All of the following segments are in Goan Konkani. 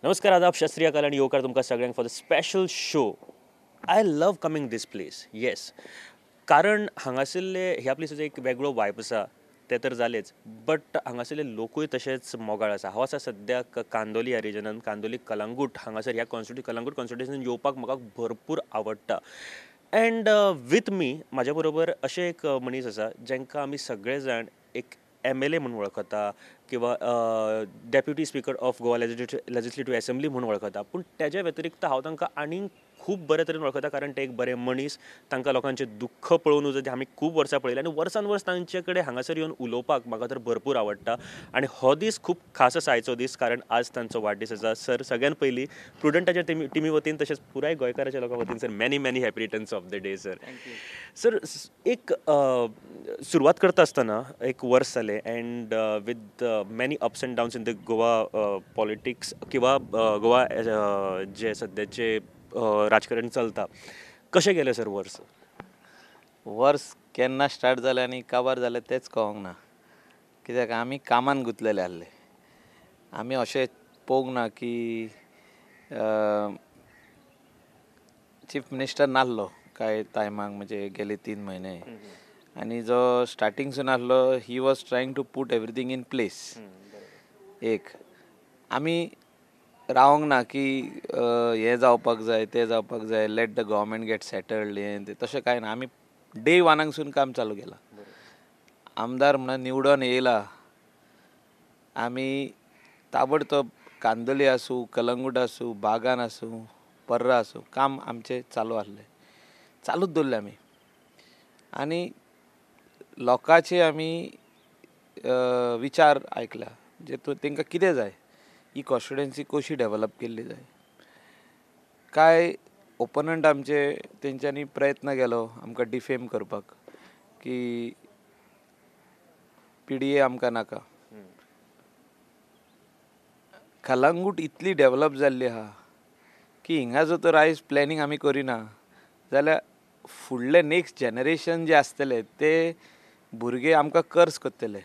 नमस्कार, आदाब, सत श्री अकाल आनी येवकार तुमकां सगळ्यांक for the special show. I love coming this place, yes, कारण हांगासरले ह्या प्लेसीचो एक वेगळो वायब आसा, ते तर जालेच, बट हांगासरले लोकूय तशेंच मोगाळ आसा. हांव आसा सद्याक कांदोली ह्या रिजनान, कांदोली कलंगूट हांगासर ह्या कलंगूट कॉन्स्टिट्युएन्सीन येवपाक म्हाका भरपूर आवडटा. एंड विथ मी म्हाज्या बरोबर अशें एक मनीस आसा जांकां आमी सगळे जाण एक MLA म्हणून वळखता किंवा deputy speaker of Goa legislative assembly म्हणून वळखता, पूण तेज्या व्यतिरिक्त हांव तांकां आनीक खूब बरे तरेन वळखता, कारण ते एक बरे मनीस. तांकां लोकांचें दुख्ख पळोवन वचत आमी खूब वर्सां पळयलीं आनी वर्सान वर्स तांचे कडेन हांगासर येवन उलोवपाक म्हाका तर भरपूर आवडटा. आनी हो दीस खूब खास आसा, आयचो दीस, कारण आज तांचो वाडदीस आसा. सर, सगळ्यान पयलीं प्रुडंटाच्या टिमी वतीन तशेंच पुराय गोंयकाराच्या लोकां वतीन sir, many many happy returns of the day sir. Sir, एक सुरवात करता आसतना एक वर्स जालें and with many ups and downs in the Goa politics किंवा गोवा जे सद्याचे राजकारण चलता, कशें गेलें सर वर्स? वर्स केन्ना स्टार्ट जालें आनी काबार जालें तेंच कळोंक ना, कित्याक आमी कामान गुंतलेले आसले. आमी अशें पळोवंक ना की चीफ मिनिस्टर नासलो कांय टायमाक, म्हणजे गेले 3 म्हयने, आनी जो स्टार्टिंगसून आसलो he was trying to put everything in place. एक आमी रावोंक ना की हें जावपाक जाय तें जावपाक जाय, let the government get settled, हें तें, तशें कांय ना. आमी डे वनाकसून काम चालू केलां. आमदार म्हणून निवडून येयला आमी ताबडतोब कांदोली आसूं, कलंगूट आसूं, बागान आसूं, पर्रा आसूं, काम आमचें चालू आसलें, चालूच दवरलें आमी. आनी लोकांचे आमी विचार आयकला, जे तांकां कितें जाय, ही कॉन्स्टिट्युएन्सी कशी डेवलप केल्ली जाय. कांय ओपोनंट आमचे तेंच्यांनी प्रयत्न केलो आमकां डिफेम करपाक की PDA आमकां नाका. कलंगूट इतली डेवलप जाल्ली आहा की हिंगा जर तर आयज प्लॅनिंग आमी करिना जाल्यार फुडलें नेक्स्ट जनरेशन जे आसतले ते भुरगे आमकां कर्स करतले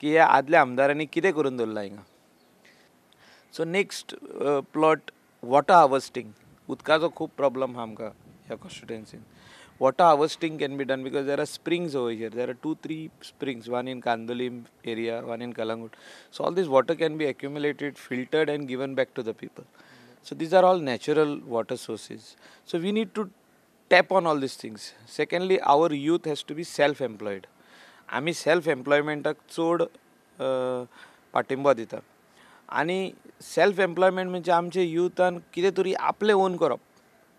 की ह्या आदल्या आमदारांनी कितें करून दवरलां हिंगा. So next plot water harvesting, उदकाचो खूब प्रॉब्लम आहा आमकां ह्या कॉन्स्टिट्युएन्सीन. Water harvesting can be done because there are springs over here, there are 2-3 springs, one in Candolim area, one in Calangute. So all this water can be accumulated, filtered and given back to the people. So these are all natural water sources. So we need to tap on all these things. Secondly, our youth has to be self employed. आमी सेल्फ एम्प्लॉयमेंटाक चड पाठिंबो दिता. आनी सेल्फ एम्प्लॉयमेंट म्हणजे आमचे युथान कितें तरी आपलें ओन करप,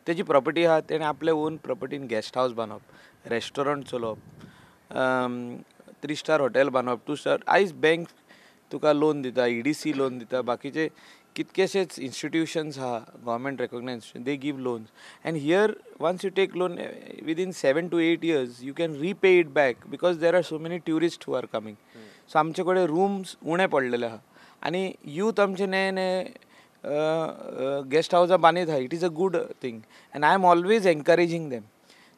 तेजी प्रॉपर्टी आहा तेणें आपले ओन प्रॉपर्टीन गेस्ट हावस बांदप, रेस्टॉरंट चलोवप, 3 स्टार हॉटेल बांदप, 2 स्टार. आयज बँक तुका लोन दिता, EDC loan दिता, बाकीचे कितकेशेच इन्स्टिट्युशन्स आहा government recognise, they give loans. And here once you take loan within 7 to 8 years you can repay it back because there are so many tourist who are coming. So आमचे कडेन रूम्स उणे पडलेले आहा आनी यूथ आमचे ने ने गेस्ट हावसां बांदीत आहा. It is a good thing and I am always encouraging them.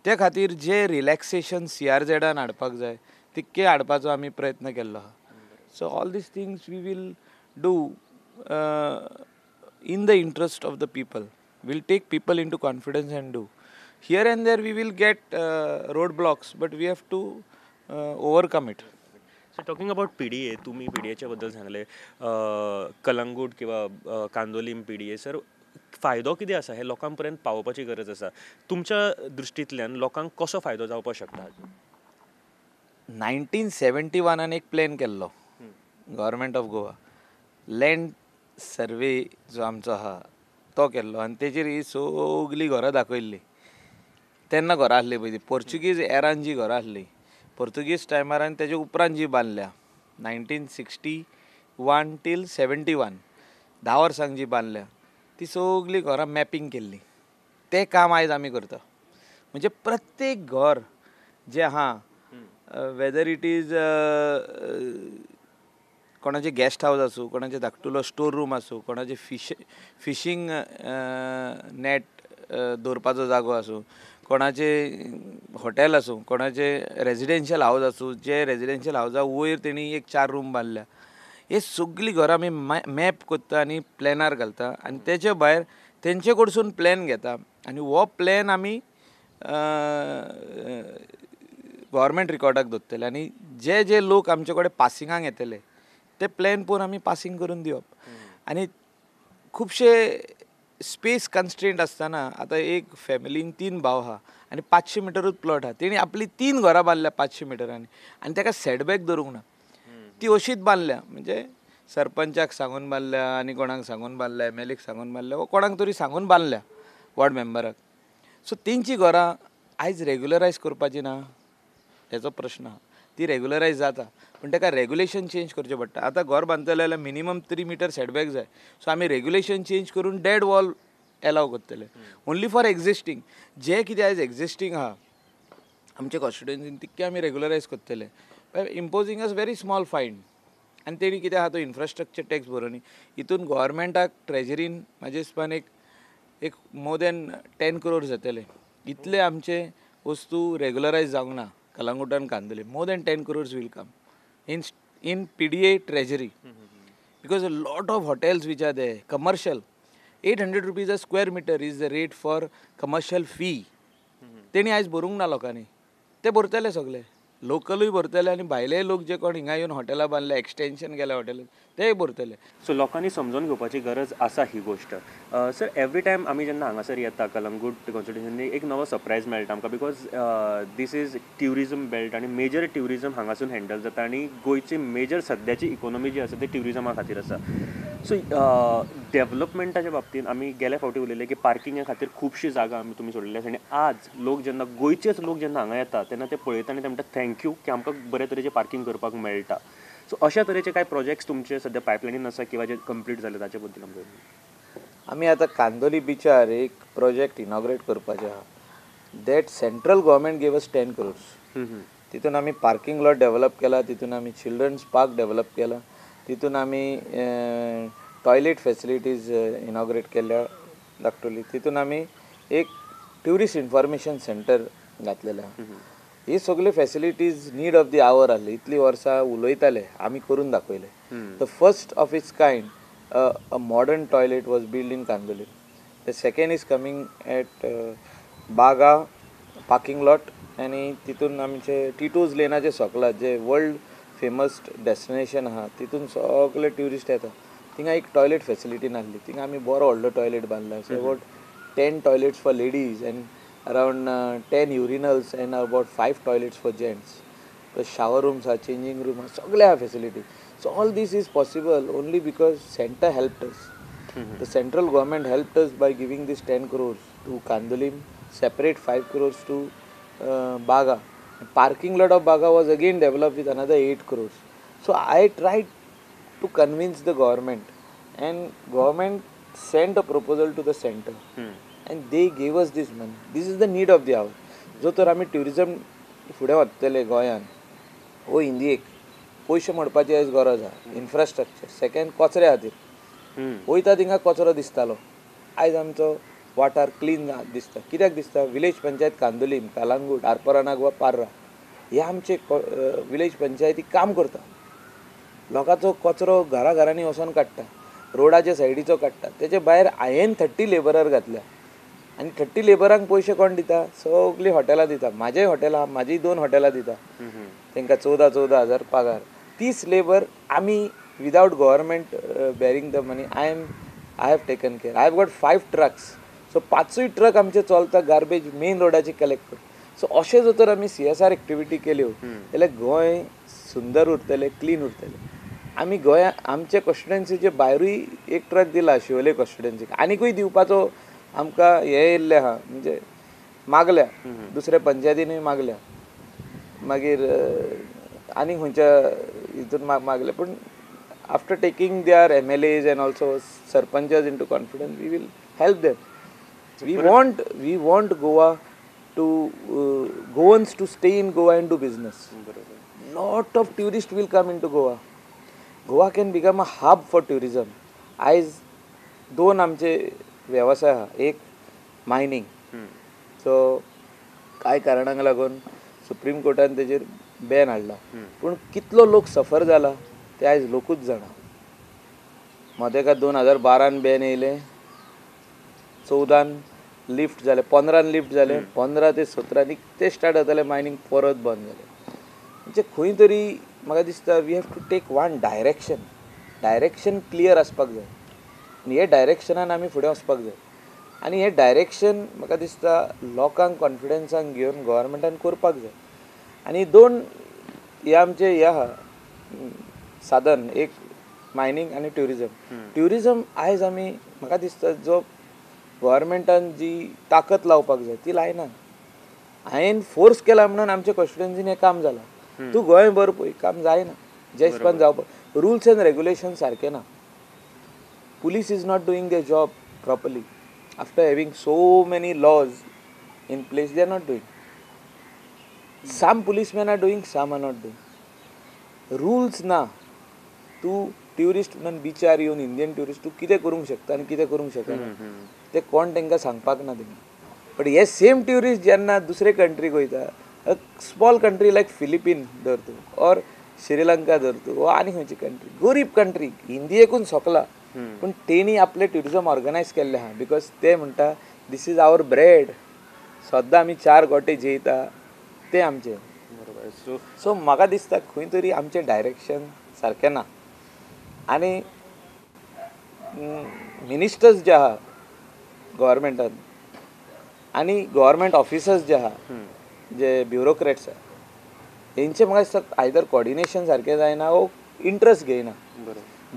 ते खातीर जे रिलॅक्सेशन CRZान हाडपाक जाय तितकें हाडपाचो आमी प्रयत्न केल्लो आहा. So all these things we will do in the interest of the people. Will take people into confidence and do. Here and there we will get road blocks, but we have to overcome it. So talking about PDA, तुम्ही PDAच्या बद्दल सांगले, कलंगूट किंवा कांदोलीम PDA, sir फायदो कितें आसा हे लोकां पर्यंत पावोवपाची गरज आसा. तुमच्या दृश्टींतल्यान लोकांक कसो फायदो जावपाक शकता? 1971 एक प्लॅन केल्लो government of Goa, land survey जो आमचो आहा तो केल्लो आनी तेजेर ही सगळीं घरां दाखयल्लीं. तेन्ना घरां आसलीं पळय, पोर्चुगीज एरान जी घरां आसलीं, पोर्तुगीज टायमार आनी तेजे उपरांत जी बांदल्या 1961 टील 71, 10 वर्सांक जी बांदल्या ती सगळीं घरां मॅपिंग केल्लीं. तें काम आयज आमी करता. म्हणजे प्रत्येक घर जें आहा, वेदर it is कोणाचें गेस्ट हावस आसूं, कोणाचें धाकटुलो स्टोर रूम आसूं, कोणाचें फिशींग नॅट दवरपाचो जागो आसूं, कोणाचें हॉटेल आसूं, कोणाचें रेजिडेन्शियल हावस आसूं, जे रेजिडेन्शियल हावसा वयर तेणी एक 4 रूम बांदल्या. हे सगळीं घरां आमी मॅप करता आनी प्लॅनार घालता आनी तेचे भायर तेंचे कडसून प्लॅन घेता आनी हो प्लॅन आमी गव्हर्मेंट रिकॉर्डाक दवरतले आनी जे जे लोक आमचे कडेन पासिंगाक येतले ते प्लॅन पळोवन आमी पासींग करून दिवप. आनी खुबशे स्पेस कन्स्ट्रेंट आसतना आतां एक फॅमिलीन 3 भाव आहा आनी 500 मिटरूच प्लॉट आहा, तेणी आपली 3 घरां बांदल्या 500 मिटरांनी आनी ताका सेटबॅक धरूंक ना, ती अशीच बांदल्या, म्हणजे सरपंचाक सांगून बांदल्या आनी कोणाक सांगून बांदल्या, एम एल एक सांगून बांदल्या वा कोणाक तरी सांगून बांदल्या वॉर्ड मेंबराक. सो तेंची घरां आयज रेगुलरायज करपाची ना हेचो प्रश्न आहा. ती रेगुलरायज जाता पूण ताका रेगुलेशन चेंज करचें पडटा. आतां घर बांदतले जाल्यार मिनिमम 3 मिटर सेटबॅक जाय, सो आमी रेगुलेशन चेंज करून डेड वॉल एलाव करतले ओन्ली फॉर एग्जिस्टींग. जे कितें आयज एग्जिस्टींग आहा आमचे कॉन्स्टिट्युएन्सीन तितके आमी रेगुलरायज करतले by imposing a very small fine. आनी तेणी कितें आहा तो इन्फ्रास्ट्रक्चर टॅक्स भरोनी हितून गव्हर्मेंटाक ट्रेजरीन म्हाजे हिसपान एक एक मोर दॅन 10 crores जातले. इतले आमचे वस्तू रेगुलरायज जावंक ना कलंगूटान Candolim. More than 10 crores will come in PDA treasury because a lot of hotels which are there commercial 800 rupees a square meter is the rate for commercial fee. तेणी आयज भरूंक ना लोकांनी, ते भरतले सगळे, लोकलूय भरतले आनी भायले लोक जे कोण हिंगा येवन हॉटेलां बांदले, एक्सटेंशन केल्या हॉटेलान, तेय भरतले. सो लोकांनी समजून घेवपाची गरज आसा ही गोश्ट. सर एवरी टायम आमी जेन्ना हांगासर येता कलंगूट कॉन्स्टिट्युएन्सीनी एक नवो सरप्रायज मेळटा आमकां, because this is tourism belt आनी मेजर ट्युरिजम हांगासून हँडल जाता आनी गोंयची मेजर सद्याची इकोनॉमी जी आसा ती ट्युरिजमा खातीर आसा. सो डेवलपमेंटाच्या बाबतींत आमी गेल्या फावटी उलयले की पार्किंगा खातीर खुबशी जागा आमी तुमी सोडलेली आसा आनी आज लोक जेन्ना गोंयचेच लोक जेन्ना हांगा येता तेन्ना ते पळयता आनी ते म्हणटा thank you की आमकां बरे तरेचें पार्किंग करपाक मेळटा. सो अशा तरेचे कांय प्रोजेक्ट्स तुमचे सद्या पायपलायनीन आसा किंवा जे कंप्लीट जाले ताचे बद्दल आमकां? आमी आतां कांदोली बिचार एक प्रोजेक्ट इनॉग्रेट करपाचें आहा. That central government gave us 10 crores. तितून आमी पार्किंग लॉट डेवलप केला, तितून आमी चिल्ड्रन्स पार्क डेवलप केला, तितून आमी टॉयलेट फेसिलिटीज इनॉग्रेट केल्या धाकटुली, तितून आमी एक ट्युरिस्ट इन्फॉर्मेशन सेंटर घातलेलें आहा. ही सगळे facilities need of the hour आहली, इतली वर्सां उलयताले आमी करून दाखयले. The first of its kind a modern toilet was build in Candolim. The second is coming at Baga parking lot आनी तितून आमचे टिटोज लेनाचे सकला जे वर्ल्ड फेमस डेस्टिनेशन आहा तितून सगळे ट्युरिस्ट येता, थिंगा एक टॉयलेट फेसिलिटी नासली, थिंगा आमी बरो व्हडलो toilet बांदला. So about 10 toilets for ladies and around 10 urinals and about 5 toilets for gents. Plus shower rooms are, changing room are, सगळे आहा facility. So all this is possible only because centre helped us. The central government helped us by giving this 10 crores to Candolim, separate 5 crores to Baga. Parking lot of Baga was again developed with another 8 crores. So I tried to convince the government and government sent a proposal to the centre and they gave us this money. This is the need of the hour. जो तर आमी ट्युरिजम फुडें वतले गोंयान हो हिंदी एक पयशे म्हणपाची आयज गरज आहा. इन्फ्रास्ट्रक्चर, सेकंड कचऱ्या खातीर वयता थिंगा कचरो दिसतालो, आयज आमचो वाठार क्लीन दिसता. कित्याक दिसता? विलेज पंचायत कांदोलीम, कलंगूट, आरपोरा वा पार्रा हे आमचे विलेज पंचायती काम करता. लोकांचो कचरो घरा घरांनी वचोन काडटा, रोडाच्या सायडीचो काडटा. तेचे भायर हांवें 30 लेबरार घातल्या आनी 30 लेबरांक पयशे कोण दिता? सगळीं हॉटेलां दिता. म्हाजेय हॉटेल आहा, म्हाजीय 2 हॉटेलां दिता, तांकां 14-14 हजार पगार. 30 लेबर आमी without government bearing the money I have taken care. I have got 5 trucks. So 5 truck आमचे चलता गार्बेज मेन रोडाची कलेक्ट करून. सो अशें जर तर आमी CSR activity केल्यो जाल्यार गोंय सुंदर उरतलें, क्लीन उरतलें. आमी गोंया आमच्या कॉन्स्टिट्युएन्सीचे भायरूय एक ट्रक दिला शिवोले कॉन्स्टिट्युएन्सीक, आनीकूय दिवपाचो आमकां हें येयल्लें आहा, म्हणजे मागल्या दुसऱ्या पंचायतीनूय मागल्या, मागीर आनी खंयच्या हितून मागले. पूण after taking their MLAs and also sarpanchas into confidence we will help them. We want Goa to Goans to stay in Goa and do business. Lot of tourist will come into Goa. Goa can become a hub for tourism. आयज 2 आमचे वेवसाय आहा, एक मायनींग, सो कांय कारणांक लागून सुप्रीम कोर्टान तेजेर बॅन हाडला, पूण कितलो लोक सफर जाला ते आयज लोकूच जाणा. मदेका 2012 बॅन येयलें, 14 लिफ्ट जालें, 15 लिफ्ट जालें, 15 ते 17 निकतें स्टार्ट जातालें मायनींग परत बंद जालें. म्हणजे खंय तरी म्हाका दिसता we have to take one direction, direction clear आसपाक जाय आनी हे डायरेक्शनान आमी फुडें वचपाक जाय. आनी हें डायरेक्शन म्हाका दिसता लोकांक कॉन्फिडन्सान घेवन गव्हर्मेंटान करपाक जाय. आनी दोन हे आमचे हे आहा साधन, एक मायनींग आनी ट्युरिजम. ट्युरिजम आयज आमी म्हाका दिसता जो गव्हर्मेंटान जी ताकत लावपाक जाय ती लायना. हांवें फोर्स केला म्हणून आमच्या कॉन्स्टिट्युएन्सीन हें काम जालां. तूं गोंयभर पळय काम जायना जे हिसपान जावपाक, रुल्स एंड रेगुलेशन सारकें ना. Police is not doing their job properly after having so many laws in place. They are not doing. Some policemen are doing, some are not doing. Rules ना. तूं ट्युरिस्ट म्हणून बिचार येवन इंडियन ट्युरिस्ट तूं कितें करूंक शकता आनी कितें करूंक शकना तें कोण तांकां सांगपाक ना तेंकां. बट हे सेम ट्युरिस्ट जेन्ना दुसरे कंट्रीक वयता, स्मॉल कंट्री लायक फिलिपीन धर तूं ऑर श्रीलंका धर तूं वा आनी खंयची कंट्री, गरीब कंट्री, हिंदी एकून सोंपला, पूण तेणी आपलें ट्युरिजम ऑर्गनायज केल्लें आहा. Because ते म्हणटा this is our bread, सद्दां आमी 4 गोटे जेयता ते आमचे. बरोबर. सो म्हाका दिसता खंय तरी आमचें डायरेक्शन सारकें ना. आनी मिनिस्टर्स जे आहा गव्हर्मेंटान आनी गव्हर्मेंट ऑफिसर्स जे आहा, जे ब्युरोक्रेट्स आहा, हेंचें म्हाका दिसता आयदर कॉर्डिनेशन सारकें जायना वो इंट्रस्ट घेयना.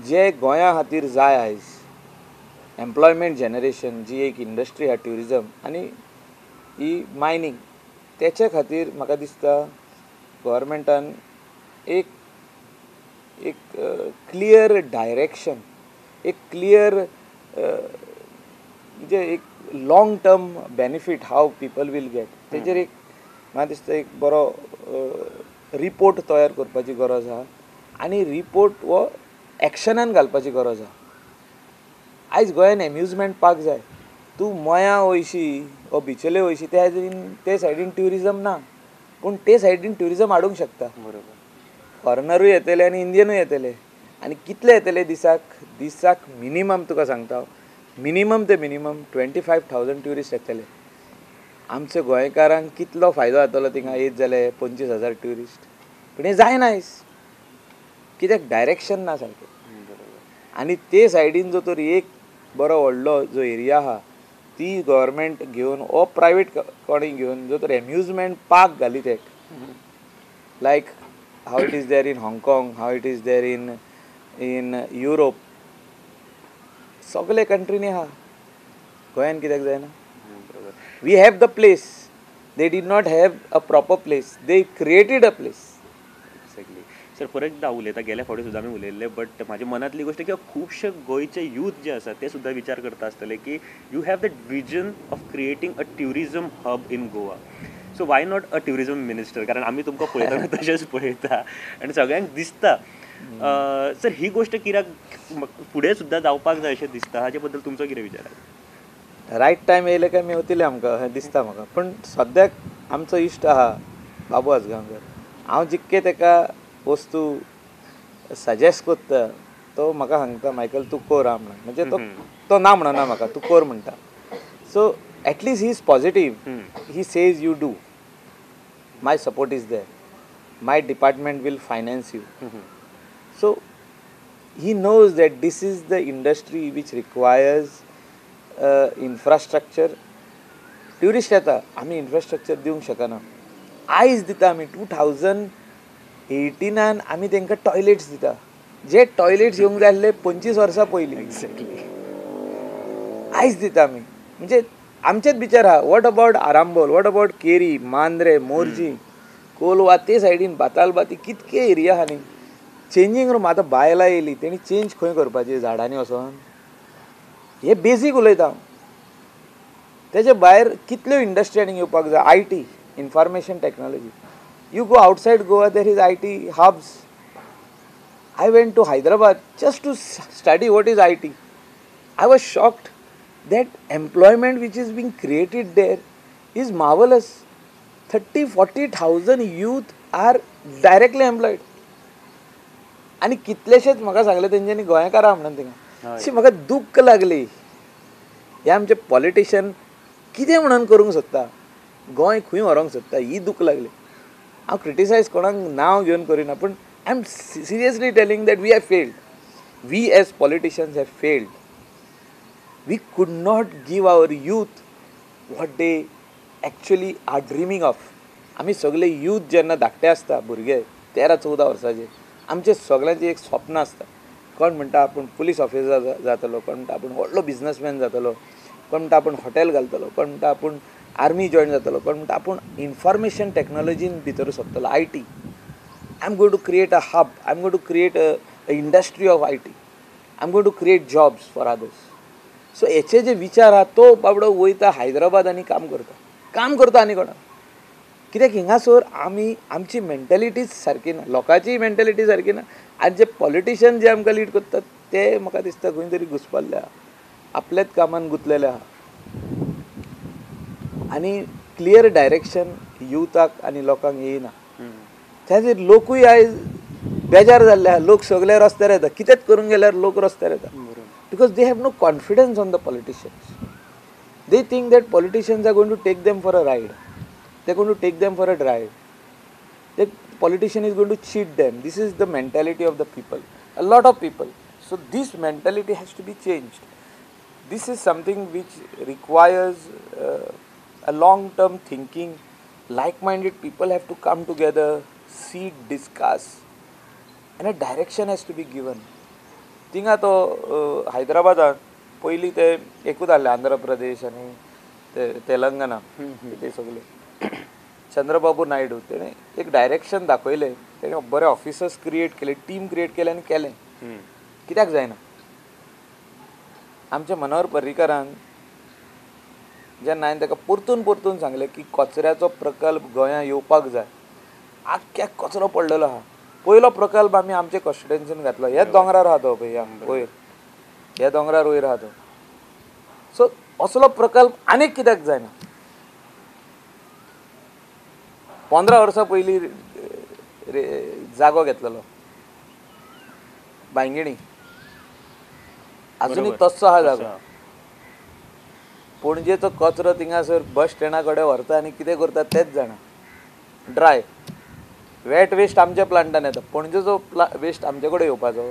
जे गोंया खातीर जाय आयज एम्प्लॉयमेंट जनरेशन, जी एक इंडस्ट्री आहा ट्युरिजम आनी ही मायनींग, तेचे खातीर म्हाका दिसता गव्हर्मेंटान एक एक क्लियर डायरेक्शन, एक क्लियर म्हणजे एक long term benefit how people will get, तेजेर एक म्हाका दिसता एक बरो रिपोर्ट तयार करपाची गरज आहा आनी रिपोर्ट हो एक्शनान घालपाची गरज आहा. आयज गोंयान एम्युजमेंट पार्क जाय. तूं मयां वयशी वो बिचोले वयशी त्या ते सायडीन ट्युरिजम ना, पूण ते सायडीन ट्युरिजम हाडूंक शकता. बरोबर. फॉरेनरूय येतले आनी इंडियनूय येतले. आनी कितले येतले दिसाक? दिसाक मिनिमम तुका सांगता, मिनिमम ते मिनिमम 25,000 ट्युरिस्ट येतले. आमच्या गोंयकारांक कितलो फायदो जातलो थिंगा येत जाल्यार 25,000 ट्युरिस्ट. पूण हें जायना आयज, कित्याक डायरेक्शन ना सारकें. आनी ते सायडीन जो तर एक बरो व्हडलो जो एरिया आहा ती गव्हर्मेंट घेवन ओ प्रायवेट कोणी घेवन जो तर एम्युजमेंट पार्क घालीत एक, like how it is there in Hong Kong, how it is there in Europe, सगळे कंट्रीनी आहा. गोंयान कित्याक जायना? We have the place, they did not have a proper place, they created a place. Exactly. Sir परत एकदां उलयता, गेल्या फावटी सुद्दां आमी उलयल्ले, बट म्हाज्या मनांतली गोश्ट की खुबशे गोंयचे यूथ जे आसा ते सुद्दां विचार करता आसतले की you have that vision of creating a tourism hub in Goa, so why not a tourism minister? कारण आमी तुमकां पळयतना तशेंच पळयता आनी सगळ्यांक दिसता. सर ही गोश्ट कित्याक फुडें सुद्दां जावपाक जाय अशें दिसता, हाचे बद्दल तुमचो कितें विचार आसा? रायट टायम येयले काय मेवतले आमकां अशें दिसता म्हाका. पूण सद्याक आमचो इश्ट आहा बाबू आजगांवकर, हांव जितके ताका वस्तू सजेस्ट करता तो म्हाका सांगता मायकल तूं कर आं म्हणून, म्हणजे तो ना म्हणना म्हाका, तूं कर म्हणटा. So at least he is positive, he says you do, my support is there, my department will finance you. So he knows that this is the industry which requires infrastructure. Tourist येता, आमी इन्फ्रास्ट्रक्चर दिवंक शकना. आयज दिता आमी 2018 आमी तांकां टॉयलेट्स दिता, जे टॉयलेट्स येवंक जाय आसले 25 वर्सां पयलीं. एक्झॅक्टली. आयज दिता आमी, म्हणजे आमचेच बिचार आहा. What about Arambol, what about Keri, Mandrem, Morjim, Colva, ते सायडीन बातालबाती कितके एरिया आहा न्ही. चेंजींग रूम आतां बायलां येयली तेणी चेंज खंय करपाची, झाडांनी वचोन? हे बेजीक उलयता हांव. तेजे भायर कितल्यो इंडस्ट्री आनी येवपाक जाय. I T, information technology, you go outside Goa there is I T hubs. I went to Hyderabad just to study what is I T. I was shocked that employment which is being created there is marvellous. 30-40,000 youth are directly employed. आनी कितलेशेच म्हाका सांगलें तेंच्यांनी गोंयकारां म्हणून थिंगा. अशी म्हाका दुख्ख लागली. हे आमचे पॉलिटिशियन कितें म्हणून करूंक सोदता, गोंय खंय व्हरोंक सोदता, ही दूख लागली. हांव क्रिटिसायज कोणाक नांव घेवन करिना, पूण I am seriously telling that we have failed. We as politicians have failed. We could not give our youth what they actually are dreaming of. आमी सगळे यूथ जेन्ना धाकटे आसता, भुरगे 13-14 वर्सांचे, आमचे सगळ्यांचे एक स्वप्न आसता. कोण म्हणटा आपूण पुलीस ऑफिसर जातलो, कोण म्हणटा आपूण व्हडलो बिजनसमॅन जातलो, कोण म्हणटा आपूण हॉटेल घालतलो, कोण म्हणटा आपूण आर्मी जॉयन जातलो, कोण म्हणटा आपूण इन्फॉर्मेशन टॅक्नोलॉजीन भितर सोदतलो, I T. I am going to create a hub, I am going to create a industry of I T, I am going to create jobs for others. So हेचे जे विचार आहा तो बाबडो वयता हैदराबाद आनी काम करता, काम करता आनी कोणा कित्याक हिंगासर आमी आमची मेंटेलिटीच सारकी ना, लोकांची मेंटेलिटी सारकी ना, आनी जे पॉलिटिशियन जे आमकां लीड करतात ते म्हाका दिसता खंय तरी घुसपल्ले आहा, आपल्याच कामान गुंतलेले आहा आनी क्लियर डायरेक्शन युथाक आनी लोकांक येयना. त्या लोकूय आयज बेजार जाल्ले आहा, लोक सगळे रस्त्यार येता, कितेंच करूंक गेल्यार लोक रस्त्यार येता, because they have no confidence on the politicians. They think that politicians are going to take them for a ride, they are going to take them for a drive, the politician is going to cheat them. This is the mentality of the people, a lot of people. So this mentality has to be changed. This is something which requires a long term thinking. Like minded people have to come together, sit, discuss, and a direction has to be given. थिंगा तो हैदराबादान पयलीं ते एकूच आहले, आंध्र प्रदेश आनी ते तेलंगना ते सगळे. चंद्रबाबू नायडू तेणें एक डायरेक्शन दाखयलें, तेणें बरे ऑफिसर्स क्रिएट केले, टीम क्रिएट केले आनी केलें. कित्याक जायना? आमच्या मनोहर पर्रीकारान जेन्ना हांवें ताका परतून परतून सांगलें की कचऱ्याचो प्रकल्प गोंयांत येवपाक जाय, आख्ख्याक कचरो पडलेलो आहा. पयलो प्रकल्प आमी आमचे कॉन्स्टिट्युएन्सीन घातलो, ह्याच दोंगरार आहा तो, पळय वयर ह्या दोंगरार वयर आहा तो. सो असलो प्रकल्प आनीक कित्याक जायना? 15 वर्सां पयलीं जागो घेतलेलो बांयगिणी, आजुनूय तस्सो आहा जागो. पणजेचो कचरो थिंगासर बस स्टँडा कडेन व्हरता आनी कितें करता तेंच जाणा. ड्राय वेट वेस्ट आमच्या प्लांटान येता, पणजेचो वेस्ट आमचे कडेन येवपाचो.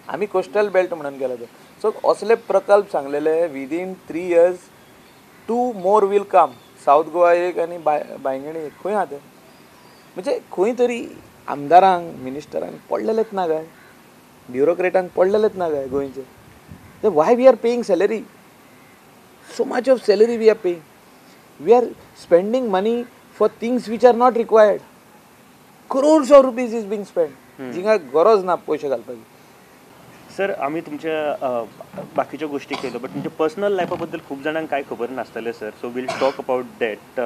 आमी कोस्टल बेल्ट म्हणून केला तो. सो असले प्रकल्प सांगलेले within 3 years 2 more will come. South Goa एक आनी बांयगिणी एक. खंय आहा ते? म्हणजे खंय तरी आमदारांक मिनिस्टरांक पडलेलेच ना काय, ब्युरोक्रेटांक पडलेलेच ना काय गोंयचे? Why we are paying salary, so much of salary we are paying, we are spending money for things which are not required. Crores of rupees is being spend, जिंगा गरज ना पयशे घालपाची. सर, आमी तुमच्या बाकीच्यो गोश्टी केल्यो, बट तुमच्या पर्सनल लायफा बद्दल खूब जाणांक कांय खबर नासतलें sir. So we'll talk about that.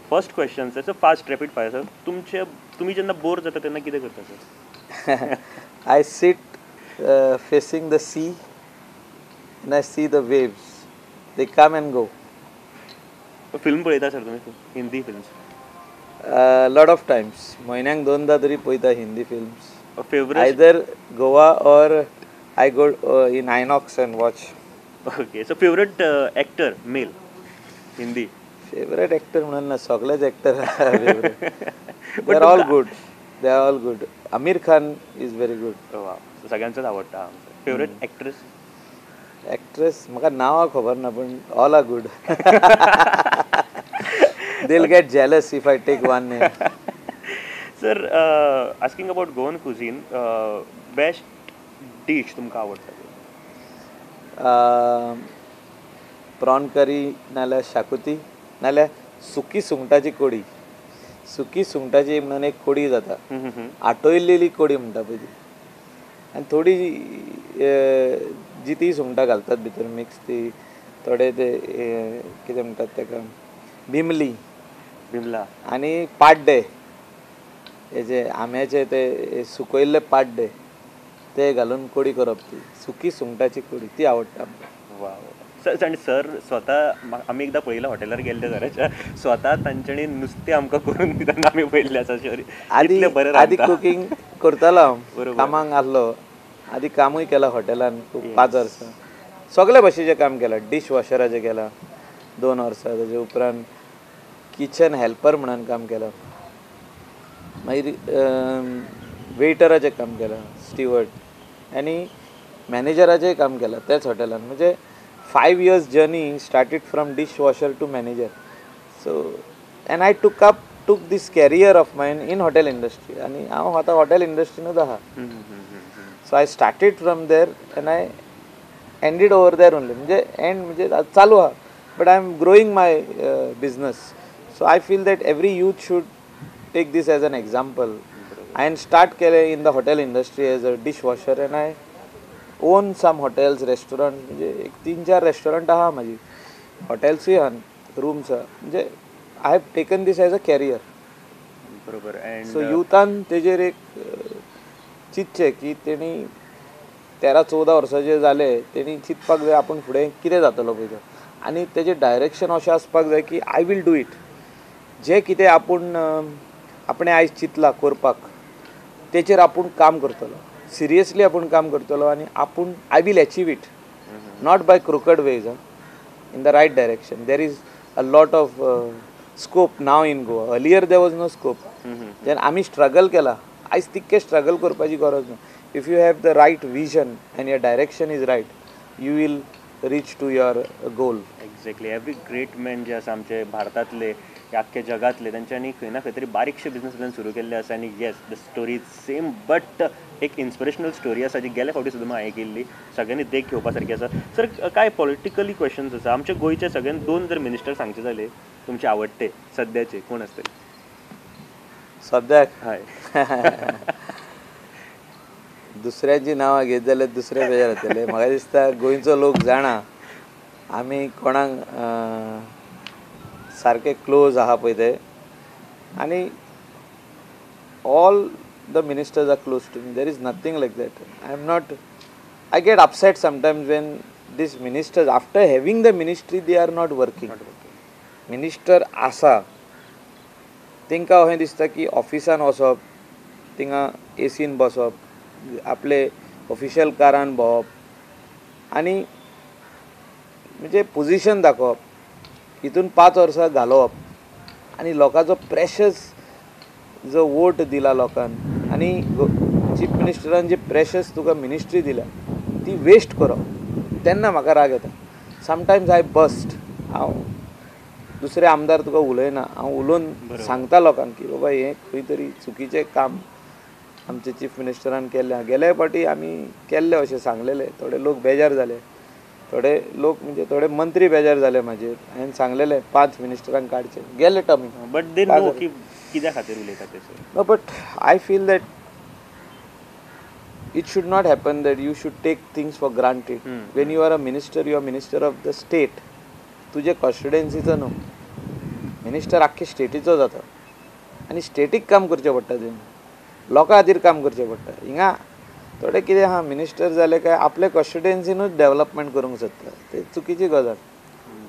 First question sir, fast rapid fire sir. तुमचे तुमी जेन्ना बोर जाता तेन्ना कितें करता sir? I sit facing the sea and I see the waves, they come and go. Film पळयता सर तुमी? Hindi films? Lot of times, म्हयन्याक 2दा तरी पळयता Hindi films. Favourite? Either Goa or I go in INOX and watch. Okay, so favourite actor male Hindi? Favourite actor म्हणून ना, सगळेच actor favourite. They are all good, they are all good. Aamir Khan is very good. सगळ्यांचोच आवडटा. Favourite actress? Actress म्हाका नांवां खबर ना, पण all are good. They'll get jealous if I take one name. Sir, asking about Goan cuisine, best dish तुमकां आवडटा? प्रॉन करी नाल्यार शाकुती, नाल्यार सुकी सुंगटाची कोडी. सुकी सुंगटाची म्हणून एक कोडी जाता, आटयलेली कोडी म्हणटा पळय ती, आनी थोडी जिती सुंगटां घालतात भितर मिक्स, ती थोडे ते कितें म्हणटात ताका, बिमली, बिमला आनी पाड्डे, हेजे आंब्याचे ते सुकयल्ले पाड्डे ते घालून कोडी करप, ती सुकी सुंगटाची कोडी ती आवडटा आमकां. वा सर. आनी सर स्वता आमी एकदां पळयलां हॉटेलार गेल्ले सराच्या, स्वता तांच्यांनी नुस्तें आमकां करून दितना आमी पळयल्लें आसा. सर, आदी आदी कुकींग करतालो हांव, कामाक आसलो आदी कामूय केलां हॉटेलान खूब 5 वर्सां, सगळे भशेचें काम केलां. डीश वॉशराचें केलां 2 वर्सां, तेजे उपरांत किचन हेल्पर म्हणून काम केलां, मागीर वेटराचें काम केलां, स्टिवर्ड, आनी मॅनेजराचेंय काम केलां त्याच हॉटेलान. म्हणजे 5 years journey started from dish washer to manager. So and I took this career of mine in hotel industry आनी हांव आतां हॉटेल इंडस्ट्रीनूच आहा. So I started from there and I ended over there only. म्हणजे एंड म्हणजे चालू आहा, but I am growing my business. So I feel that every youth should take this as an example. हांवें स्टार्ट केलें in the hotel industry as a dish washer and I own some hotels, restaurant. म्हणजे एक 3-4 रेस्टॉरंट आहा म्हाजी, हॉटेल्सूय आहा, रूम्स आहा. म्हणजे I have taken this as a career. बरोबर. सो युथान तेजेर एक चिंतचें की तेणी 13-14 वर्सांचे जाले तेणी चिंतपाक जाय आपूण फुडें कितें जातलो पळय तो, आनी तेजें डायरेक्शन अशें आसपाक जाय की I will do it. जें कितें आपूण आपणें आयज चिंतलां करपाक तेचेर आपूण काम करतलो, सिरियसली आपूण काम करतलो आनी आपूण I will achieve it, not by crooked ways, in the right direction. There is a lot of scope now in Goa. Earlier there was no scope. जेन्ना आमी स्ट्रगल केला, आयज तितकें स्ट्रगल करपाची गरज ना. If you have the right vision and your direction is right, you will reach to your goal. Exactly. Every great man जे आसा आमचे भारतांतले, आख्खे जगांतले, तेंच्यांनी खंय ना खंय तरी बारीकशे बिजनस प्लॅन सुरू केल्ले आसा. आनी yes, the story is same, but एक इन्स्पिरेशनल स्टोरी आसा जी गेल्या फावटी सुद्दां हांवें केल्ली, सगळ्यांनी देख घेवपा सारकी आसा. सर, कांय पॉलिटिकली क्वेश्चन्स आसा. आमच्या गोंयचे सगळ्यान 2 जर मिनिस्टर सांगचे जाले तुमचे आवडटे सद्याचे कोण आसतले सद्याक? हय. दुसऱ्यांची नांवां घेत जाल्यार दुसरे बेजार जातले. म्हाका दिसता गोंयचो लोक जाणा आमी कोणाक सारके क्लोज आहा पळय ते, आनी all the ministers are close to me. There is nothing like that. I am not, I get upset sometimes when these ministers, after having the ministry, they are not working. Minister आसा तांकां अशें दिसता की ऑफिसान वचप, थिंगा एसीन बसप, आपले ऑफिशियल कारान भोंवप आनी म्हणजे पोजिशन दाखोवप, हितून 5 वर्सां घालोवप आनी लोकांचो प्रेशस जो वोट दिला लोकान आनी चीफ मिनिस्टरान जे प्रेशस तुका मिनिस्ट्री दिल्या ती वेस्ट करप, तेन्ना म्हाका राग येता. Sometimes I bast. हांव दुसरे आमदार तुका उलयना, हांव उलोवन सांगता लोकांक की बाबा हें खंय तरी चुकीचें काम आमचे चीफ मिनिस्टरान केल्लें. गेले फावटी आमी केल्लें अशें सांगलेलें, थोडे लोक बेजार जाले, थोडे लोक म्हणजे थोडे मंत्री बेजार जाले म्हाजेर. हांवें सांगलेलें 5 मिनिस्टरांक काडचे गेले टर्मीक, बट they know की कित्या खातीर उलयता ते sir. No, but I feel that it should not happen that you should take things for granted. When you are a minister, you are minister of the state. तुजे कॉन्स्टिट्युएन्सीचो न्हू, मिनिस्टर आख्खे स्टेटीचो जाता आनी स्टेटीक काम करचें पडटा, तुवें लोकां खातीर काम करचें पडटा. हिंगा थोडे कितें आहा मिनिस्टर जाले काय आपले कॉन्स्टिट्युएन्सीनूच डेवलपमेंट करूंक सोदता, ते चुकीची गजाल.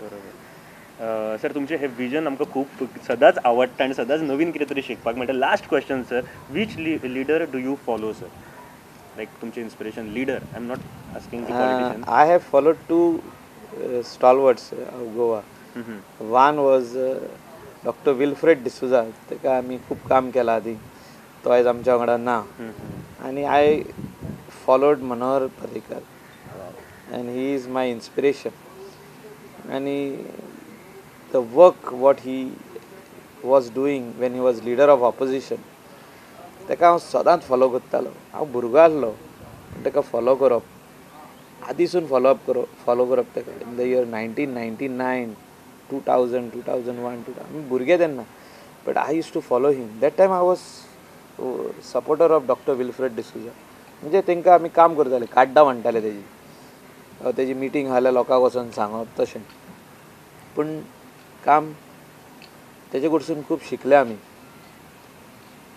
बरोबर. सर, तुमचें हें विजन आमकां खूब सदांच आवडटा आनी सदांच नवीन कितें तरी शिकपाक मेळटा. Last question sir, which leader do you follow sir? Like तुमचें inspiration leader, I am not asking the politician. I have followed 2 stalwarts of Goa. One was doctor Wilfred D'Souza, ताका आमी खूब काम केलां आदी, तो आयज आमच्या वांगडा ना. आनी I followed Manohar Parrikar and he is my inspiration. आनी the work what he was doing when he was leader of opposition, ताका हांव सदांच फॉलो करतालो. हांव भुरगो आसलो पूण ताका फॉलो करप, आदीसून फॉलो करप ताका. In the year 1999, 2000, 2001, 2000, आमी भुरगे तेन्ना, but I used to follow him. That time I was supporter of doctor Wilfred D'Souza. म्हणजे तांकां आमी काम करताले, काड्डां म्हणटाले तेजी, तेजी मिटींग आसल्यार लोकांक वचोन सांगप तशें. पूण काम तेजे कडसून खूब शिकले आमी.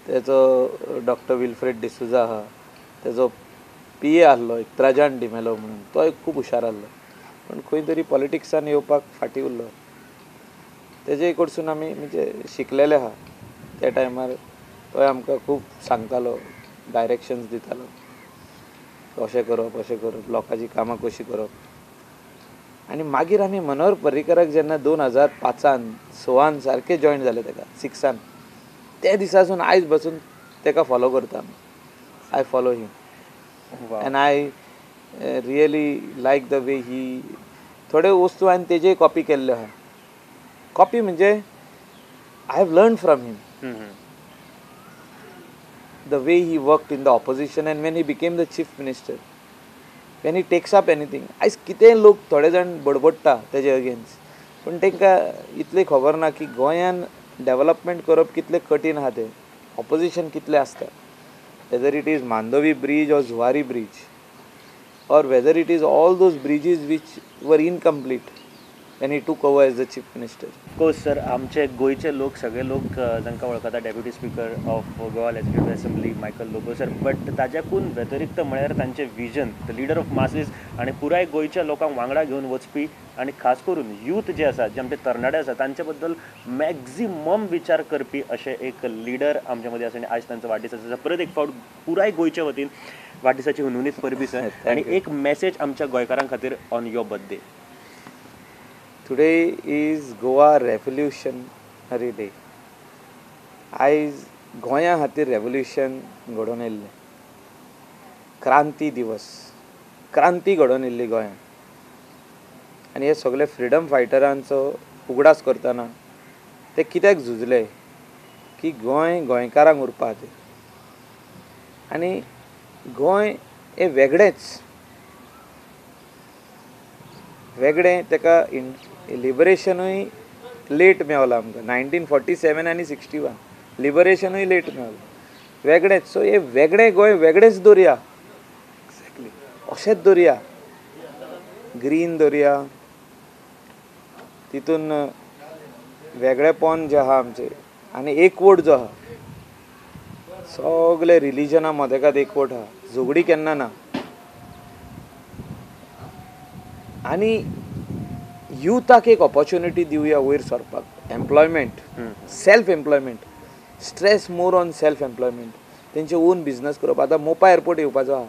तेचो डॉक्टर विल्फ्रेड डिसुजा आहा, तेजो पी ए आसलो एक त्राजान डिमेलो म्हणून, तो एक खूब हुशार आसलो, पूण खंय तरी पॉलिटिक्सान येवपाक फाटीं उरलो. तेजे कडसून आमी म्हणजे शिकलेले आहा. त्या टायमार तोय आमकां खूब सांगतालो, डायरेक्शन्स दितालो. अशें करप अशें करप, लोकांची कामां कशीं करप. आनी मागीर आमी मनोहर पर्रीकराक जेन्ना 2005 6 सारके जॉयन जाले ताका 6 त्या दिसासून आयज बसून ताका फॉलो करता आमी. I follow him and I really like the way he, थोड्यो वस्तू हांवें तेजे कॉपी केल्ल्यो आहा. कॉपी म्हणजे I have learn from him the way he worked in the opposition and when he became the chief minister, when he takes up anything. आयज कितेंय लोक थोडे जाण बडबडटा तेजे अगेन्स्ट, पूण तांकां इतलें खबर ना की गोंयान डेवलपमेंट करप कितलें कठीण आहा तें, ऑपोजिशन कितलें आसता. Whether it is Mandovi bridge or Zuari bridge or whether it is all those bridges which were incomplete when he took over as the chief minister. Of course sir, आमचे गोंयचे लोक सगळे लोक जांकां वळखता deputy speaker of Goa legislative assembly Michael Lobo sir, but ताज्याकून व्यतिरिक्त म्हळ्यार तांचें vision, the leader of masses आनी पुराय गोंयच्या लोकांक वांगडा घेवन वचपी आनी खास करून यूथ जे आसा, जे आमचे तरणाटे आसा तांचे बद्दल मॅक्झिमम विचार करपी अशें एक लिडर आमच्या मदीं आसा आनी आयज तांचो वाडदीस आसा. परत एक फावट पुराय गोंयच्या वतीन वाडदिसाची हुनहुनीत परबी सर, आनी एक मॅसेज आमच्या गोंयकारां खातीर on your birthday. Today is Goa revolutionary day. आयज गोंया खातीर रेवोल्युशन घडोवन येयल्लें, क्रांती दिवस, क्रांती घडोवन येयल्ली गोंयांत. आनी हे सगळे फ्रिडम फायटरांचो उगडास करतना ते कित्याक झुजले की गोंय गोंयकारांक उरपा खातीर. आनी गोंय हें वेगळेंच, वेगळें, ताका लिबरेशनूय लेट मेवलां आमकां 1947 आनी 61 लिबरेशनूय लेट मेवलां, वेगळेंच. सो हे वेगळें गोंय वेगळेंच दवरया, एक्झॅक्टली अशेंच दवरया, ग्रीन दवरया, तितून वेगळेपण जें आहा आमचें आनी एकवट जो आहा, सगळे रिलिजना मदेकात एकवट आहा, झगडी केन्ना ना. आनी युथाक एक ऑपॉर्च्युनिटी दिवया वयर सरपाक, employment, self employment, stress more on self employment, तेंचे ओन बिजनस करप. आतां मोपा एअरपोर्ट येवपाचो आहा,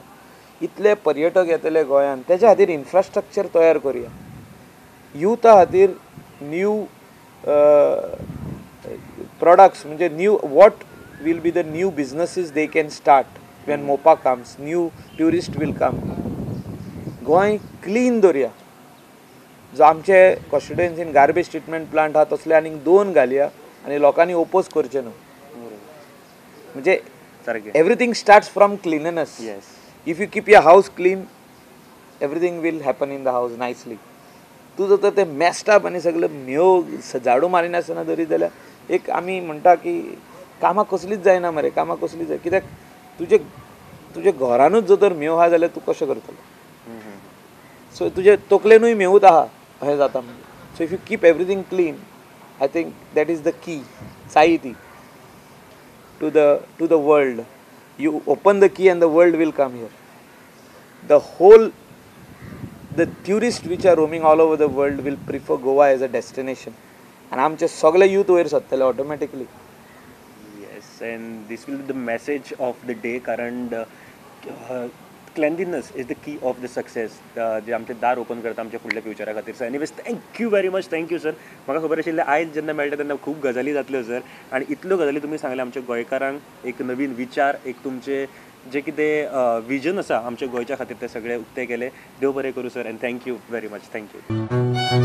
इतले पर्यटक येतले गोंयांत, तेच्या खातीर इन्फ्रास्ट्रक्चर तयार करुया. युथा खातीर न्यू प्रोडक्ट्स, म्हणजे new what will be the new businesses they can start when Mopa comes, new tourist will come. Goa clean दवरया. जो आमचे कॉन्स्टिट्युएन्सीन गार्बेज ट्रिटमेंट प्लांट आहा तसले आनीक 2 घालया आनी लोकांनी ओपोज करचें न्हू. म्हणजे everything starts from cleanliness. If you keep your house clean, everything will happen in the house nicely. तूं जर तर तें मेस्ड अप आनी सगळें म्यो झाडू मारिनासतना दवरीत जाल्यार एक आमी म्हणटा की कामां कसलीच जायना मरे, कामां कसलीच जाय. कित्याक तुजे तुजे घरानूच जर तर म्यो आहा जाल्यार तूं कशें करतलो? सो तुजे तकलेनूय म्योच आहा अशें जाता. म्हणजे so if you keep everything clean, I think that is the key, चाई ती to the world. You open the key and the world will come here. The whole the tourist which are roaming all over the world will prefer Goa as a destination. आनी आमचे सगळे यूथ वयर सरतले automatically. Yes, and this will be the message of the day, कारण cleanliness is the key of the success, जे आमचें दार ओपन करता आमच्या फुडल्या फ्युचरा खातीर. Sir anyways, thank you very much, thank you sir. म्हाका खबर आशिल्लें आयज जेन्ना मेळटा तेन्ना खूब गजाली जातल्यो सर, आनी इतल्यो गजाली तुमी सांगले आमच्या गोंयकारांक, एक नवीन विचार, एक तुमचे जे कितें विजन आसा आमच्या गोंयच्या खातीर तें सगळें उक्तें केलें. देव बरें करूं sir, and thank you very much. Thank you.